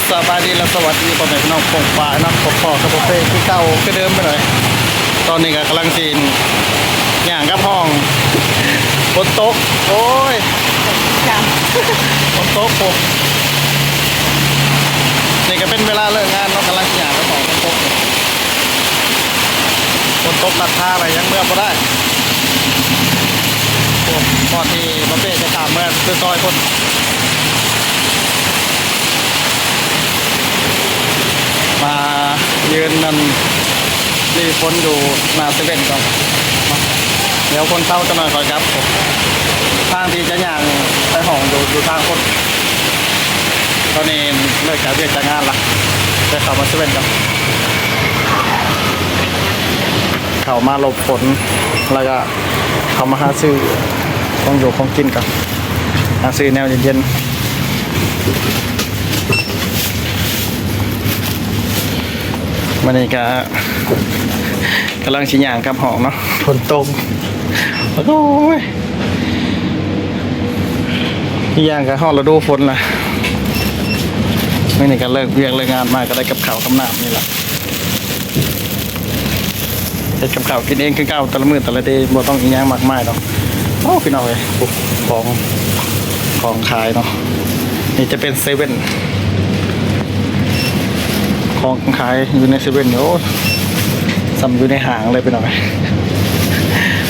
ສະບາຍດີ ແລະ ສະຫວັດດີພໍ່ແມ່ພີ່ນ້ອງປ້ອງປາຍເນາະ, ພົບພໍ້ກັບປະເພຄືເກົ່າຄືເດີມໄປເລີຍ. ຕອນນີ້ກໍກຳລັງຊິຍ່າງກັບຫ້ອງ. ຝົນຕົກ ໂອ້ຍ ຝົນຕົກ. ນີ້ກໍເປັນເວລາເລີກງານເນາະ, ກຳລັງຊິຍ່າງກັບຫ້ອງ. ຝົນຕົກ ຝົນຕົກໜັກທ້າແລ້ວ ຍັງເມືອບໍ່ໄດ້. ໂອ້ ກ່ອນທີ່ບໍ່ເປ້ຈະຂ້າມເມືອໄປຊ່ອຍຄົນ ມາຢືນນັ້ນ ຫຼີ່ຝົນຢູ່ໜ້າເຊເວັ່ນກ່ອນເນາະ. ດຽວຝົນເຊົາຈັກໜ່ອຍຄ່ອຍກັບ. ທາງທີ່ຈະຍ່າງໄປຫ້ອງຢູ່ ຢູ່ທາງພຸ້ນ. ຕອນນີ້ເລີກຈາກວຽກຈາກງານລະ ໄປເຂົ້າມາເຊເວັ່ນກ່ອນ. ເຂົ້າມາຫຼົບຝົນ ແລ້ວກໍເຂົ້າມາຫາຊື້ຂອງຢູ່ຂອງກິນກ່ອນ, ຫາຊື້ແນວເຢັນໆ. ມື້ນີ້ກໍກຳລັງຊິຍ່າງກັບຫ້ອງເນາະ, ຝົນຕົກ. ໂອ້ຍ ອີກຢ່າງກໍຮອດລະດູຝົນລະ. ມື້ນີ້ກໍເລີກວຽກເລີກງານມາ ກໍໄດ້ກັບເຂົ້າກັບນ້ຳນີ້ລະ. ເຮັດກັບເຂົ້າກິນເອງຄືເກົ່າ ແຕ່ລະມື້ແຕ່ລະເດ ບໍ່ຕ້ອງອີຫຍັງມາກມາຍດອກ. ໂອ້ ພີ່ນ້ອງເອີຍ ຂອງ ຂອງຂາຍເນາະ. ນີ້ຈະເປັນເຊເວັ່ນ ຂອງຂາຍຢູ່ໃນເຊເວັ່ນນີ້ ໂອ້ ສ່ຳຢູ່ໃນຫ້າງເລີຍພີ່ນ້ອງເອີຍ.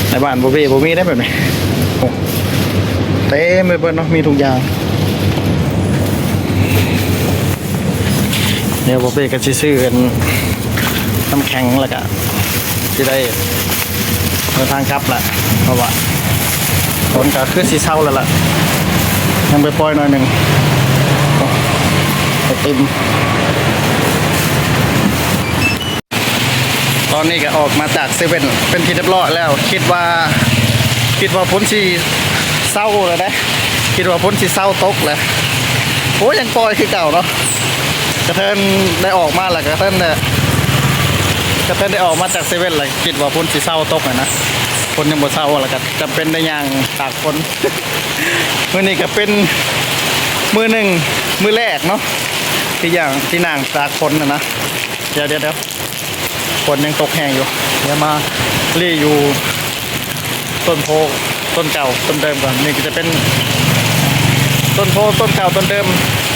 ໃນບ້ານບໍ່ມີ ບໍ່ມີໄດ້ແບບນີ້. ໂອ້ ເຕັມໄປເບິດເນາະ ມີທຸກຢ່າງ. ດຽວບໍ່ເປ້ກໍຊິຊື້ອັນ ນ້ຳແຂງ ແລ້ວກະຊິໄດ້ເດີນທາງກັບລະ ເພາະວ່າຝົນກໍຄືຊິເຊົາແລ້ວລະ ຍັງໄປປ່ອຍໜ້ອຍໜຶ່ງ. ໄອຕິມ ຕອນນີ້ກໍອອກມາຈາກເຊເວັ່ນເປັນທີ່ຮຽບຮ້ອຍແລ້ວ. ຄິດວ່າ ຄິດວ່າຝົນຊິເຊົາແລ້ວເດ້ ຄິດວ່າຝົນຊິເຊົາຕົກແລ້ວ. ໂອ້ ຍັງປ່ອຍຄືເກົ່າເນາະ. ກະເທີນໄດ້ອອກມາແລ້ວ ກະເທີນໄດ້ ກະເທີນໄດ້ອອກມາຈາກເຊເວັ່ນແລ້ວ ຄິດວ່າຝົນຊິເຊົາຕົກຫັ້ນນະ. ຝົນຍັງບໍ່ເຊົາ ແລ້ວກະຈຳເປັນໄດ້ຍ່າງຕາກຝົນ. ມື້ນີ້ກະເປັນມື້ໜຶ່ງ ມື້ແລກເນາະ ທີ່ຍ່າງ ທີ່ຍ່າງຕາກຝົນຫັ້ນນະ. ດຽວໆໆ ຝົນຍັງຕົກແຮງຢູ່. ດຽວມາລີ້ຢູ່ຕົ້ນໂພຕົ້ນເກົ່າຕົ້ນເດີມກ່ອນ. ນີ້ກໍຈະເປັນຕົ້ນໂພຕົ້ນເກົ່າຕົ້ນເດີມ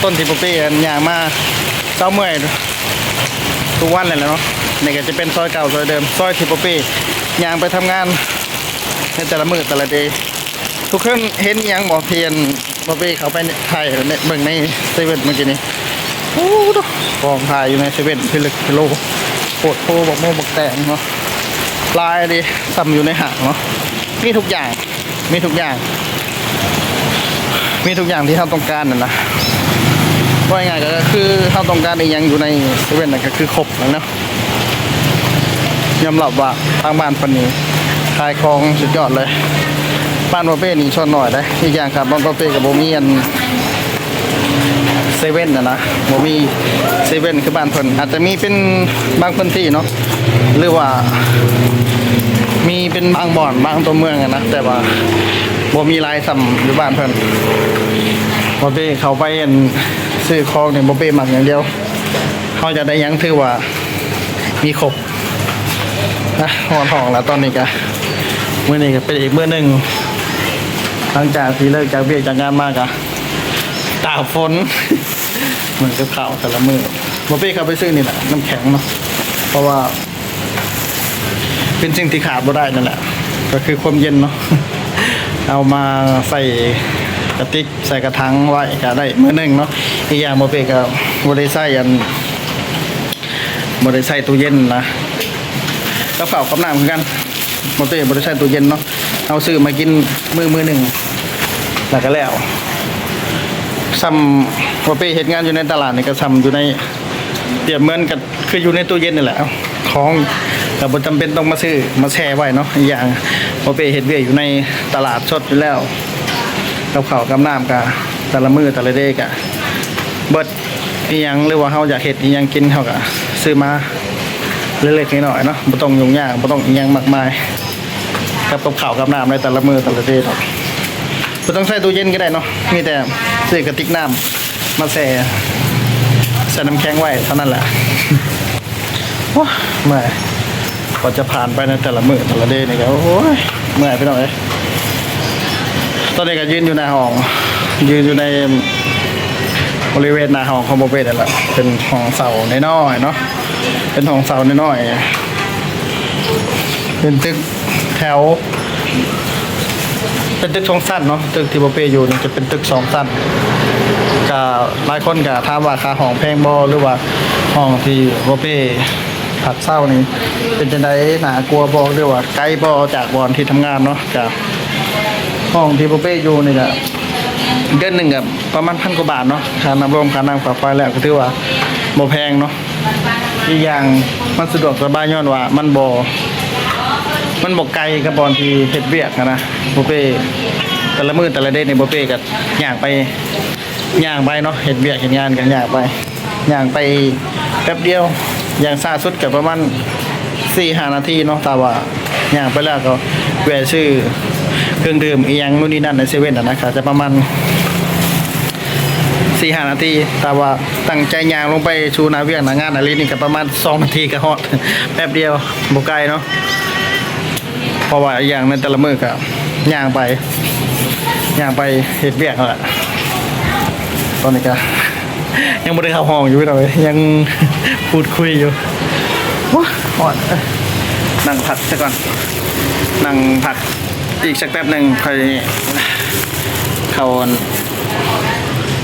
ຕົ້ນທີ່ບໍ່ເປ້ຍ່າງມາເຊົາເມື່ອຍທຸກວັນແຫຼະເນາະ. ນີ້ກໍຈະເປັນຊອຍເກົ່າຊອຍເດີມ ຊອຍທີ່ບໍ່ເປ້ຍ່າງໄປທຳງານໃນແຕ່ລະມື້ແຕ່ລະເດ. ທຸກຄົນເຫັນອີ່ຫຍັງບໍ່ ທີ່ອັນ ບໍ່ເປ້ເຂົ້າໄປຖ່າຍໃນ ເບິ່ງໃນເຊເວັ່ນມື້ກີ້ນີ້? ໂອ້ ຂອງຂາຍຢູ່ໃນເຊເວັ່ນພິລຶກພິໂລ ໂພດໂພ ບັກໂມບັກແຕງເນາະ ຫຼາຍເດ້ ສ່ຳຢູ່ໃນຫ້າງເນາະ. ມີທຸກຢ່າງ ມີທຸກຢ່າງ ມີທຸກຢ່າງທີ່ເຮົາຕ້ອງການນັ້ນນະ. ເວົ້າງ່າຍໆ ກໍຄືເຮົາຕ້ອງການອີ່ຫຍັງຢູ່ໃນເຊເວັ່ນນັ້ນ ກໍຄືຄົບແລ້ວເນາະ. ຍອມຮັບວ່າທາງບ້ານເພິ່ນນີ້ຂາຍຂອງສຸດຍອດເລີຍ. ບ້ານບໍ່ເປ້ນີ້ສ່ວນໜ້ອຍເດ້. ອີກຢ່າງກັບບ້ານບໍ່ເປ້ກໍບໍ່ມີອັນເຊເວັ່ນນະນະ ບໍ່ມີເຊເວັ່ນຄືບ້ານເພິ່ນ. ອາດຈະມີເປັນບາງພື້ນທີ່ເນາະ ຫຼືວ່າມີເປັນບາງບ່ອນ ບາງຕົວເມືອງຫັ້ນນະ ແຕ່ວ່າບໍ່ມີຫຼາຍສ່ຳຢູ່ບ້ານເພິ່ນ. ບໍ່ເປ້ເຂົ້າໄປອັນຊື້ຂອງນີ້ ບໍ່ເປ້ມັກຢ່າງດຽວ ເຮົາຢາກໄດ້ຫຍັງຖືວ່າມີຄົບ. ນະ ຮອດຫ້ອງແລ້ວຕອນນີ້ກະ ມື້ນີ້ກະເປັນອີກມື້ໜຶ່ງ ຫຼັງຈາກທີ່ເລີກຈາກວຽກຈາກງານມາກະຕາກຝົນ. ເບິ່ງກັບເຂົ້າແຕ່ລະມື້ ບໍ່ເປ້ເຂົ້າໄປຊື້ນີ້ແຫຼະ ນ້ຳແຂງເນາະ ເພາະວ່າເປັນສິ່ງທີ່ຂາດບໍ່ໄດ້ນັ້ນແຫຼະ ກໍຄືຄວາມເຢັນເນາະ. ເອົາມາໃສ່ກະຕິກ ໃສ່ກະຖັງໄວ້ກະໄດ້ມື້ໜຶ່ງເນາະ. ອີກຢ່າງບໍ່ເປ້ກະບໍ່ໄດ້ໃຊ້ອັນ ບໍ່ໄດ້ໃຊ້ຕູ້ເຢັນນະ ກັບເຂົ້າກັບນ້ຳຄືກັນ. ບໍ່ເປ້ບໍ່ໄດ້ໃຊ້ຕູ້ເຢັນເນາະ ເຮົາຊື້ມາກິນມື້ ມື້ໜຶ່ງ ແລ້ວກະແລ້ວ. ສ່ຳບໍ່ເປ້ເຮັດງານຢູ່ໃນຕະຫຼາດນີ້ ກໍສ່ຳຢູ່ໃນ ປຽບເໝືອນກັບຄືຢູ່ໃນຕູ້ເຢັນນີ້ແຫຼະ ຂອງກໍບໍ່ຈຳເປັນຕ້ອງມາຊື້ມາແຊ່ໄວ້ເນາະ. ອີກຢ່າງບໍ່ເປ້ເຮັດວຽກຢູ່ໃນຕະຫຼາດສົດຢູ່ແລ້ວ ກັບເຂົ້າກັບນ້ຳກະແຕ່ລະມື້ແຕ່ລະເດກະເບິດ. ອີ່ຫຍັງ ຫຼືວ່າເຮົາຢາກເຮັດອີ່ຫຍັງກິນ ເຮົາກະຊື້ມາເລັກໆນ້ອຍໆເນາະ ບໍ່ຕ້ອງຫຍຸ້ງຍາກ ບໍ່ຕ້ອງອີ່ຫຍັງມາກມາຍ ກັບ ກັບເຂົ້າກັບນ້ຳໃນແຕ່ລະມື້ແຕ່ລະເດເນາະ. ບໍ່ຕ້ອງໃຊ້ຕູ້ເຢັນກໍໄດ້ເນາະ ມີແຕ່ຊື້ກະຕິກນ້ຳມາແຊ່ ໃສ່ນ້ຳແຂງໄວ້ເທົ່ານັ້ນແຫຼະ. ໂອ້ຍ ເມື່ອຍ ກວ່າຈະຜ່ານໄປໃນແຕ່ລະມື້ແຕ່ລະເດນີ້ກໍ ໂອ້ຍ ເມື່ອຍພີ່ນ້ອງເອີຍ. ຕອນນີ້ກໍຢືນຢູ່ໜ້າຫ້ອງ ຢືນຢູ່ໃນບໍລິເວນໜ້າຫ້ອງຂອງບໍ່ເປັນນັ້ນແຫຼະ ເປັນຫ້ອງເຊົ່ານ້ອຍໆເນາະ ເປັນຫ້ອງເຊົ່ານ້ອຍໆ ເປັນຕຶກ ແຖວ ເປັນຕຶກສອງຊັ້ນເນາະ ຕຶກທີ່ບໍ່ເປຢູ່ນີ້ຈະເປັນຕຶກສອງຊັ້ນ. ກະຫຼາຍຄົນກະຖາມວ່າຄ່າຫ້ອງແພງບໍ່ ຫຼືວ່າຫ້ອງທີ່ບໍ່ເປພັກເຊົານີ້ເປັນຈັ່ງໃດ ໜ້າກົວບໍ່ ຫຼືວ່າໄກບໍ່ຈາກບ່ອນທີ່ທຳງານເນາະ. ກະຫ້ອງທີ່ບໍ່ເປຢູ່ນີ້ກະເດືອນໜຶ່ງກະປະມານພັນກວ່າບາດເນາະ ຖ້ານັບລວມຄ່ານ້ຳຄ່າໄຟແລ້ວ ກໍຖືວ່າບໍ່ແພງເນາະ. ອີກຢ່າງມັນສະດວກສະບາຍ ຍ້ອນວ່າມັນບໍ່ ມັນບໍ່ໄກກັບບ່ອນທີ່ເຮັດວຽກຫັ້ນນະ ບໍ່ເປ. ແຕ່ລະມື້ແຕ່ລະເດນີ້ບໍ່ເປກໍຍ່າງໄປ ຍ່າງໄປເນາະ ເຮັດວຽກເຮັດງານກໍຍ່າງໄປ ຍ່າງໄປແປັບດຽວ ຢ່າງຊ້າສຸດກໍປະມານສີ່ຫ້ານາທີເນາະ. ຖ້າວ່າຍ່າງໄປແລ້ວກໍແວ່ຊື້ເຄື່ອງດື່ມອີ່ຫຍັງໂນ່ນນີ້ນັ້ນໃນເຊເວັ່ນຫັ້ນນະ ກໍຈະປະມານ ສີ່ຫ້ານາທີ. ຖ້າວ່າຕັ້ງໃຈຍ່າງລົງໄປສູ່ໜ້າວຽກໜ້າງານອີ່ຫຼີນີ້ກໍປະມານສອງນາທີກໍຮອດ ແປັບດຽວ ບໍ່ໄກເນາະ. ເພາະວ່າອີກຢ່າງໃນແຕ່ລະມື້ກໍຍ່າງໄປ ຍ່າງໄປເຮັດວຽກຫັ້ນແຫຼະ. ຕອນນີ້ກໍຍັງບໍ່ໄດ້ເຂົ້າຫ້ອງຢູ່ພີ່ນ້ອງເອີຍ ຍັງພູດຄຸຍຢູ່. ໂອ້ຍ ຮ້ອນ ເອີ ນັ່ງພັກຊະກ່ອນ ນັ່ງພັກ ອີກສັກແປັບໜຶ່ງຄ່ອຍເຂົ້າ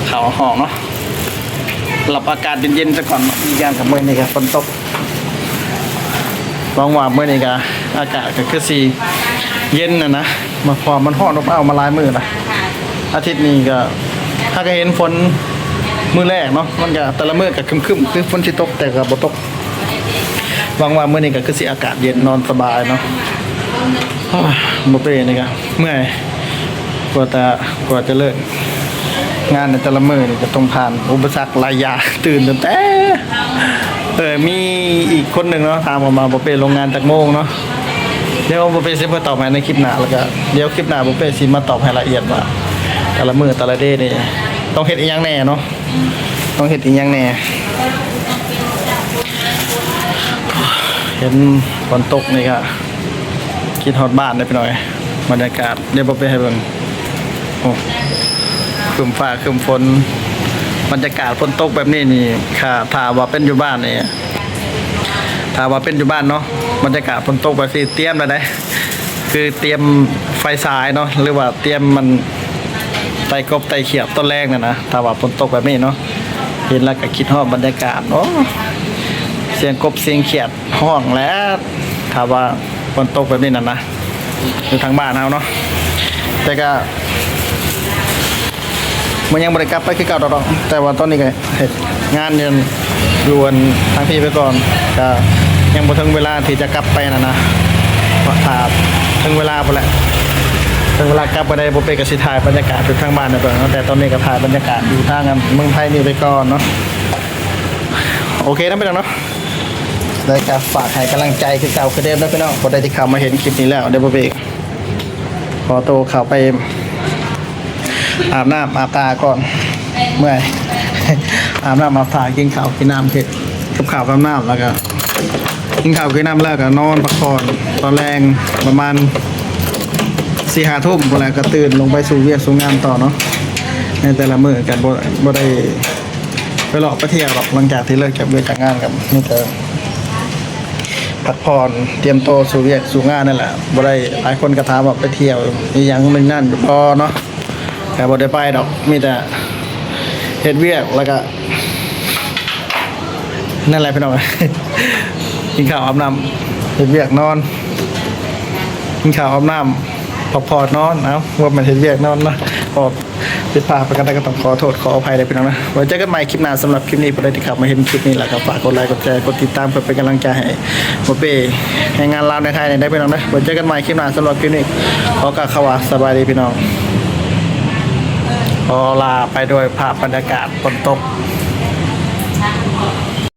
ເຂົ້າຫ້ອງເນາະ ຮັບອາກາດເຢັນໆຊະກ່ອນເນາະ. ອີກຢ່າງກັບມື້ນີ້ກໍຝົນຕົກ ຫວັງວ່າມື້ນີ້ກໍອາກາດກໍຄືຊິເຢັນຫັ້ນນະ ມາ ເພາະວ່າມັນຮ້ອນອົບອ້າວມາຫຼາຍມື້ລະ. ອາທິດນີ້ກໍຫາກະເຫັນຝົນມື້ແລກເນາະ ມັນກໍແຕ່ລະມື້ກໍຄຶ້ມໆ ຄືຝົນຊິຕົກ ແຕ່ກໍບໍ່ຕົກ. ຫວັງວ່າມື້ນີ້ກໍຄືຊິອາກາດເຢັນ ນອນສະບາຍເນາະ. ໂອ້ຍ ບໍ່ເປນີ້ກໍເມື່ອຍ ກວ່າຈະ ກວ່າຈະເລີກງານໃນແຕ່ລະມື້ນີ້ກໍຕ້ອງຜ່ານອຸປະສັກຫຼາຍຢ່າງ ຕື່ນຕັ້ງແຕ່ ເອີ ມີອີກຄົນໜຶ່ງເນາະ ຖາມເຂົ້າມາ ບໍ່ເປລົງງານຈັກໂມງເນາະ. ດຽວບໍ່ເປຊິມາຕອບໃຫ້ໃນຄລິບໜ້າ ແລ້ວກໍດຽວຄລິບໜ້າບໍ່ເປຊິມາຕອບໃຫ້ລະອຽດວ່າ ແຕ່ລະມື້ແຕ່ລະເດນີ້ຕ້ອງເຮັດອີ່ຫຍັງແດ່ເນາະ ຕ້ອງເຮັດອີ່ຫຍັງແດ່. ເຫັນຝົນຕົກນີ້ກະຄິດຮອດບ້ານເດ້ພີ່ນ້ອງເອີຍ. ບັນຍາກາດ ດຽວບໍ່ໄປໃຫ້ເບິ່ງ ໂອ້ ຄຶ້ມຟ້າຄຶ້ມຝົນ. ບັນຍາກາດຝົນຕົກແບບນີ້ນີ້ ຖ້າ ຖ້າວ່າເປັນຢູ່ບ້ານນີ້ ຖ້າວ່າເປັນຢູ່ບ້ານເນາະ ບັນຍາກາດຝົນຕົກແບບນີ້ ຕຽມແລ້ວໃດ ຄືຕຽມໄຟສາຍເນາະ ຫຼືວ່າຕຽມມັນ ໄຕ່ກົບໄຕ່ຂຽບຕອນແລງນັ້ນນະ. ຖ້າວ່າຝົນຕົກແບບນີ້ເນາະ ເຫັນແລ້ວກໍຄິດຮອດບັນຍາກາດ ໂອ້ ສຽງກົບສຽງຂຽດຮ້ອງແຫຼະ ຖ້າວ່າຝົນຕົກແບບນີ້ນັ້ນນະ ຢູ່ທາງບ້ານເຮົາເນາະ. ແຕ່ກໍມັນຍັງບໍ່ໄດ້ກັບໄປຄືເກົ່າດອກ ແຕ່ວ່າຕອນນີ້ກໍເຮັດງານຢູ່ ຢູ່ອັນທາງພີ້ໄປກ່ອນ ກໍຍັງບໍ່ເຖິງເວລາທີ່ຈະກັບໄປຫັ້ນນະ ຖ້າເຖິງເວລາພຸ້ນແຫຼະ ເຖິງເວລາກັບກໍໄດ້ ບໍ່ເປັນກໍຊິຖ່າຍບັນຍາກາດຢູ່ທາງບ້ານໃຫ້ເບິ່ງເນາະ. ແຕ່ຕອນນີ້ກໍຖ່າຍບັນຍາກາດຢູ່ທາງອັນເມືອງໄທນີ້ໄປກ່ອນເນາະ. ໂອເຄນະພີ່ນ້ອງເນາະ ແລ້ວກໍຝາກໃຫ້ກຳລັງໃຈຄືເກົ່າຄືເດີມເນາະພີ່ນ້ອງ. ຜູ້ໃດທີ່ເຂົ້າມາເຫັນຄລິບນີ້ແລ້ວ ດຽວບໍ່ເປັນ ຂໍໂຕເຂົ້າໄປອາບນ້ຳອາບທ່າກ່ອນ ເມື່ອຍ ອາບນ້ຳອາບທ່າ ກິນເຂົ້າກິນນ້ຳ ເຮັດກັບເຂົ້າກັບນ້ຳ ແລ້ວກໍກິນເຂົ້າກິນນ້ຳແລ້ວກໍນອນພັກຜ່ອນ. ຕອນແລງປະມານສີ່ຫ້າທຸ່ມພຸ້ນແຫຼະ ກໍຕື່ນລົງໄປສູ່ວຽກສູ່ງານຕໍ່ເນາະ. ໃນແຕ່ລະມື້ກໍບໍ່ ບໍ່ໄດ້ໄປເລາະໄປທ່ຽວດອກ ຫຼັງຈາກທີ່ເລີກຈາກວຽກຈາກງານກໍມີແຕ່ ພັກຜ່ອນ ຕຽມໂຕສູ່ວຽກສູ່ງານນັ້ນແຫຼະ. ບໍ່ໄດ້ ຫຼາຍຄົນກໍຖາມວ່າໄປທ່ຽວອີ່ຫຍັງນັ້ນນັ້ນຢູ່ບໍ່ເນາະ ກໍບໍ່ໄດ້ໄປດອກ ມີແຕ່ເຮັດວຽກ ແລ້ວກໍນັ້ນແຫຼະພີ່ນ້ອງ ກິນເຂົ້າອາບນ້ຳ ເຮັດວຽກນອນ ກິນເຂົ້າອາບນ້ຳ ພັກຜ່ອນນອນ. ເອົ້າ ບໍ່ແມ່ນເຮັດວຽກນອນເນາະ ອອກ ຜິດພາດປະການໃດກໍຕ້ອງຂໍໂທດຂໍອະໄພເດີພີ່ນ້ອງເດີ. ໄວ້ເຈີກັນໃໝ່ຄລິບໜ້າ. ສຳລັບຄລິບນີ້ ຜູ້ໃດທີ່ເຂົ້າມາເຫັນຄລິບນີ້ແລ້ວກໍຝາກກົດໄລກົດແຊ ກົດຕິດຕາມ ເພື່ອເປັນກຳລັງໃຈໃຫ້ບໍ່ເປແຮງງານລາວໃນໄທນີ້ເດີພີ່ນ້ອງເດີ. ໄວ້ເຈີກັນໃໝ່ຄລິບໜ້າ. ສຳລັບຄລິບນີ້ ຂໍກ່າວຄຳວ່າສະບາຍດີພີ່ນ້ອງ. ຂໍລາໄປດ້ວຍພາບບັນຍາກາດຝົນຕົກ